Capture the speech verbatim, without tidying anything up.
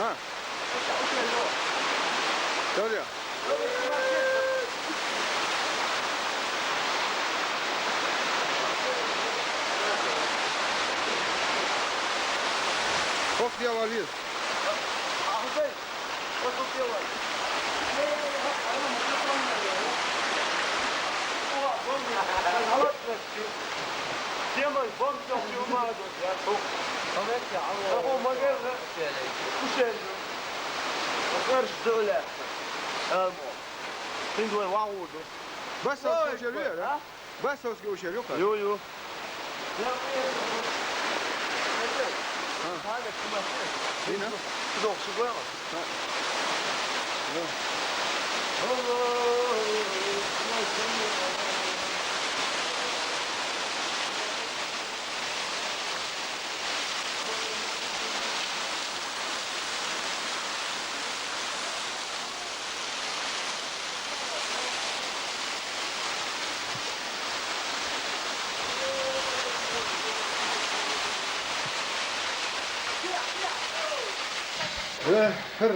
А? Что я? Как я валил? Тема бомб чок юмаа дот я. Хо. Хо, ма гэр. Кушен. Гэр ждоля. Элмо. Тин дуэ вагуду. Бас Ой, ошелю, да? А? Бас ошелю, да? Ю, ю. А. Ина? Зох шугуэра. Э, хэр,